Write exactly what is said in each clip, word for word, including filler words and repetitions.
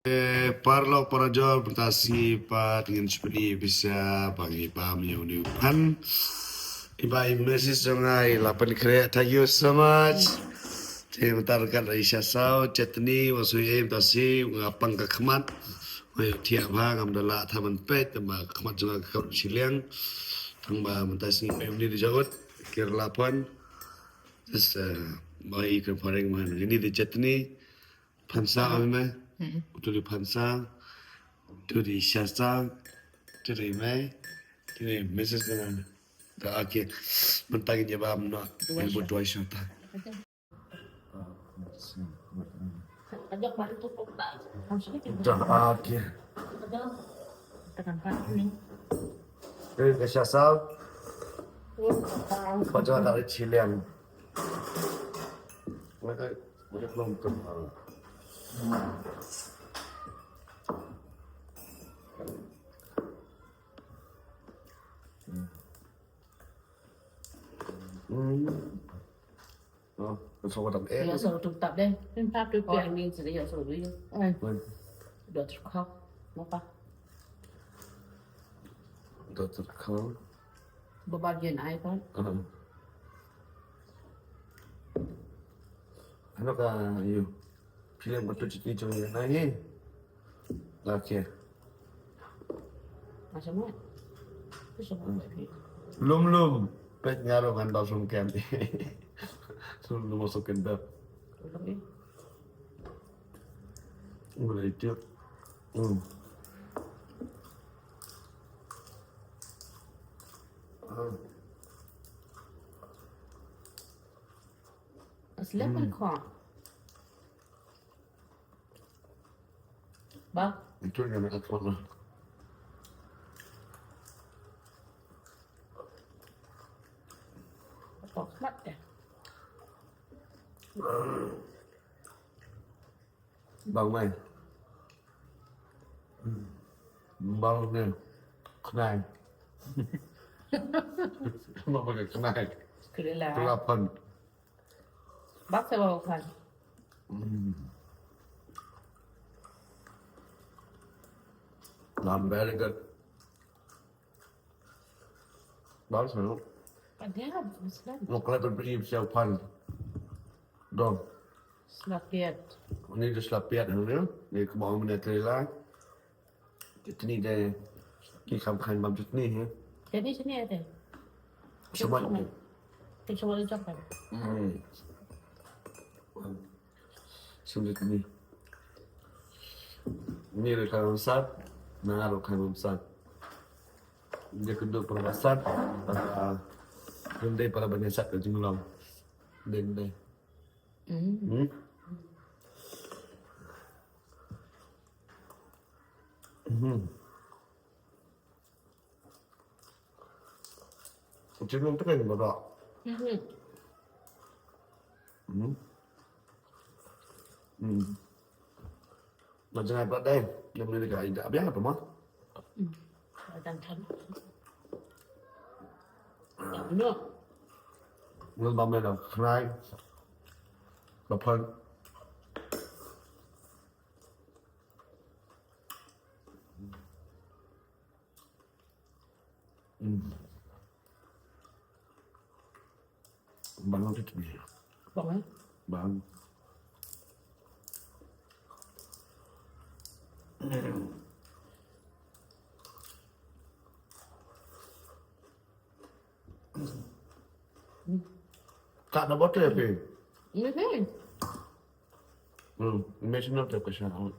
Eh, paralok parajor, mynta sngi pat ngin shu pyni pisa ba ngi bam ïa une u phan. I ba i message jong nga i la pynkhreh, thank you so much. Te mynta ryngkat i sha saw, chutney, wa sui em ta si, nga pang ka khmat. Nga ïoh thiah bha, ngam da lah thaman peit, tang ba ka khmat jong nga ka kap shiliang. Tang ba mynta sngi peit une di jaut, kir la phan. Just, uh, ba i ka phareng man. Ini di chutney. Phan sa oi me. Tu di phan sa. Tu di sha sa. Tu di me. Tu di message dengan. Da ake. Mynta ngin ïa bam noh. Dua shot. Dua shot ta. Ajak baru tutup tak. Da ake. Tekan pat ni. Eh, ka sha sa. Paja dari chilian. Mereka, mereka belum kenal. Hmm. Oh, so what am I? Ïa, so tu tap deh. Tap tu. Oh, I mean, so ïa, so tu ïa. Ai. Oi. Doktor Kong. Apa? Doktor Kong. Baba Jane ai kan? Uh-huh. Ano ka ïa? Film ba tu chiti jong ïa na hi. Okay. Macam mana? Tu sama. Hmm. Lum lum. Pet ngaro kan dal sum kem. Sum lum masuk kem dap. Lum ni. Boleh itu. Hmm. Ah. Asli apa kau? Ba. Itu yang nak kuat lah. Apa kuat ya? Bang mai. Bang ni. Kenai. Kenapa pakai kenai? Kelelap. Kelapan. Bak sa bak kan. Hmm. Nah, very good. Bak sa. Ada, Muslim. Mau kelihatan pergi siap pan. Dong. Slapiat. Ini dia slapiat ni. Ni kebawah mana terila. Chutney de, ki kham khan bam chutney hi. Chutney, chutney ate. Semua ni. Te semua ni chutney. Hmm. Sem chutney. Ni re khan sat, na ro khan sat. Dia kedua para sat, para, dia para banyak sat ke jinglong. Den de. Hmm. Hmm. Hmm. Ucin nang tengah ni, Baba. Hmm. Hmm. Hmm. Macam apa deh? Yang ni dekat indah. Biar apa, Ma? Hmm. Ada kan. No. Ngan ba me da khnai. Ba phan. Hmm. Bang tu tu. Bang eh? Bang. Ka na botol ya, Pi? Ini sih. Hmm, ini sih nanti ke sana.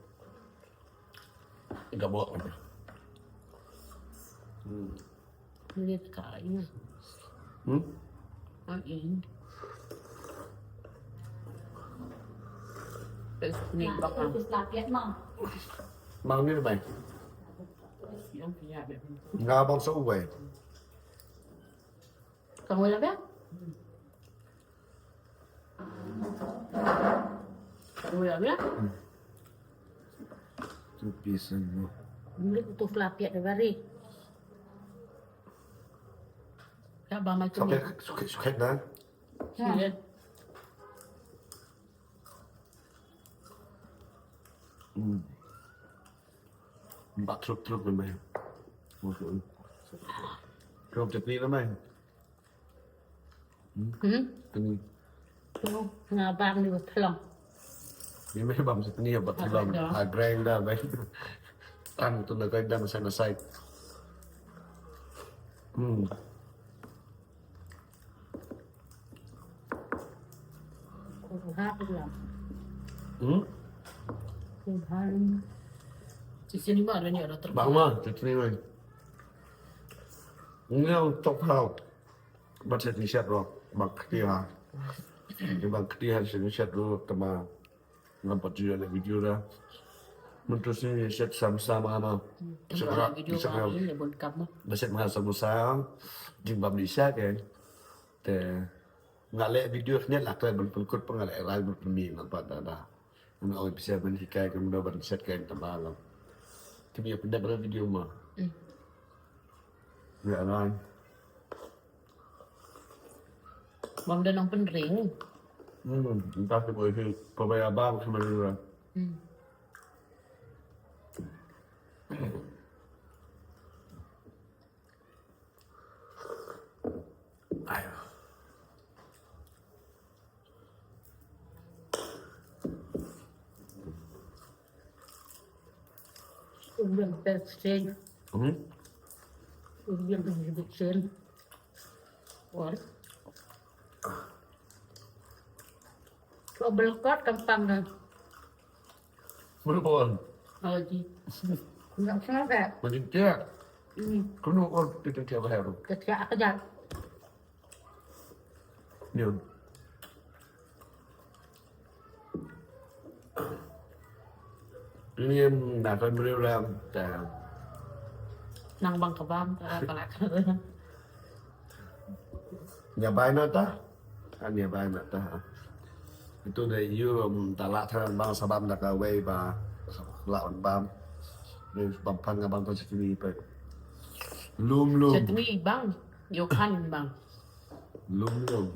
Enggak bawa. Hmm. Ini ka ini. Hmm? Ah, ini. Terus ni bakal. Mang ni bai. Yang punya dia. Enggak bang sa uwei. Kang wei la biang? Kang wei la biang? Hmm. Tu pieces mo. Muli tu flapiat de bari. Ka ba mai tu. Suket, suket, suket na. Ya. Hmm. Ba trup trup na mai. Trup chutney na mai. Hmm? Chutney. Tu nga bam ni ba thlong. Ni mai bam chutney ba thlong. Ha grinder mai. Tang tu na grinder masai masai. Hmm. Hmm? Bang ma, chutney mai. Ngi tok hau. Ba chutney shet ro, ba kti ha. Ba kti ha chutney shet ro tama. Ngam pat ju ïa la video da. Mynta shu shet samosa ma ma. Shet ma, video shet ma. Ba shet ma samosa. Jing bam ni sha ke. Te nga leh video khyndiat la klet ban pynkut pa nga leh rai ban pynmih nampat da da. Nga oi pisa ban hikai kumno ban shet ka internet la. Te ïa pyndep video ma. Ïa rai. Bam da nang pynring. Hmm, entah tu boleh pabaya bam sama juga. Hmm. Ayo. Udah best sih. Hmm? Udah best sih. Wah. Kau belkot kentang dah. Belum. Oh, di. Enggak salah. Macam dia. Hmm. Kena orang kita tiap hari. Kecil aja. Ni. Ni em na kan beri orang ta. Nang bang kebam ta palat. Nya bai na ta. An nya bai na ta. Itu dei yu em ta la ta bang sabam da ka wei ba la on bam. Ni bam pan nga bang ta sini pe. Lum lum. Sini bang. Yo kan bang. Lum lum.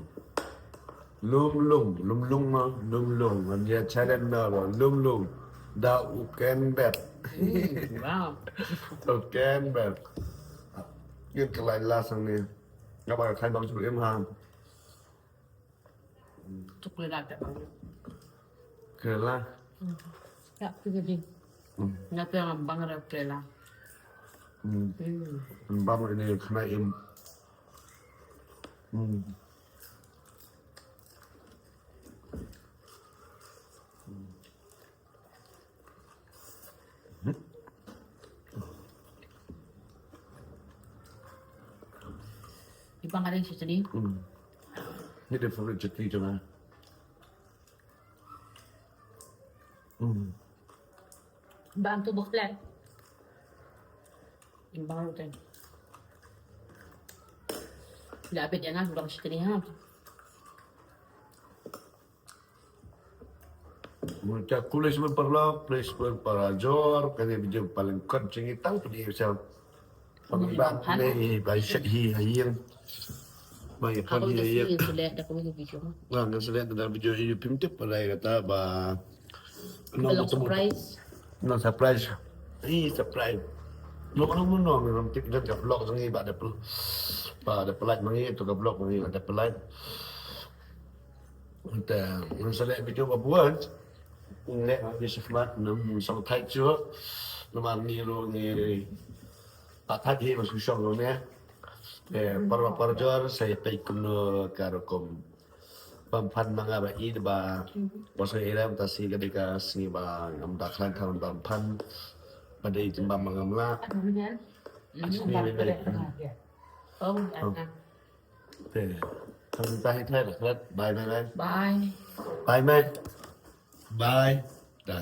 Lum lum. Lum lum ma. Lum lum. Man dia challenge na ba. Lum lum. Da u ken bet. Hmm, wow. U ken bet. Ngin ka lai la sang ni. Nga ba ka khai bang chu im ha. Tuk le da ta bang. Kela. Hmm. Ya, tu jadi. Hmm. Nga tu yang bang ada kela. Hmm. Hmm. Bang ini kena im. Hmm. Di bang ada yang sini. Hmm. Ni dia favorite chutney tu lah. Hmm. Bang tu buklet. Bang tu. Dah habis jangan bang sini ha. Muchas gracias por la, please por para jor, kane video paling kot jingitang pdi sa. Pangdang ne ba shet hi ha ïing. Ba ïa pon ïa ïa. Ngan select da video ïa pim tip pada kata ba. No surprise. No surprise. Ih surprise. No no no no tip dan ka vlog ngi ba da pel. Ba da pelai ngi tu ka vlog ngi ba da pelai. Te ngan select video ba buat. Ngi ngi sifmat num song thai chu. Num ngi ru ngi. Pat thait hi ba shu shong ne. Eh, para para jor sa ïa peit kumno ka rukom. Bam phan ma nga ba ïeit ba. Ba sa ïa rem ta si ka dei ka sngi ba ngam da khlaiñ than bam phan. Ba dei tim bam ma ngam lah. Sngi ba dei. Oh, te. Tang ta hi thai la khlaiñ. Bye bye bye. Bye. Bye bye. Bye. Da.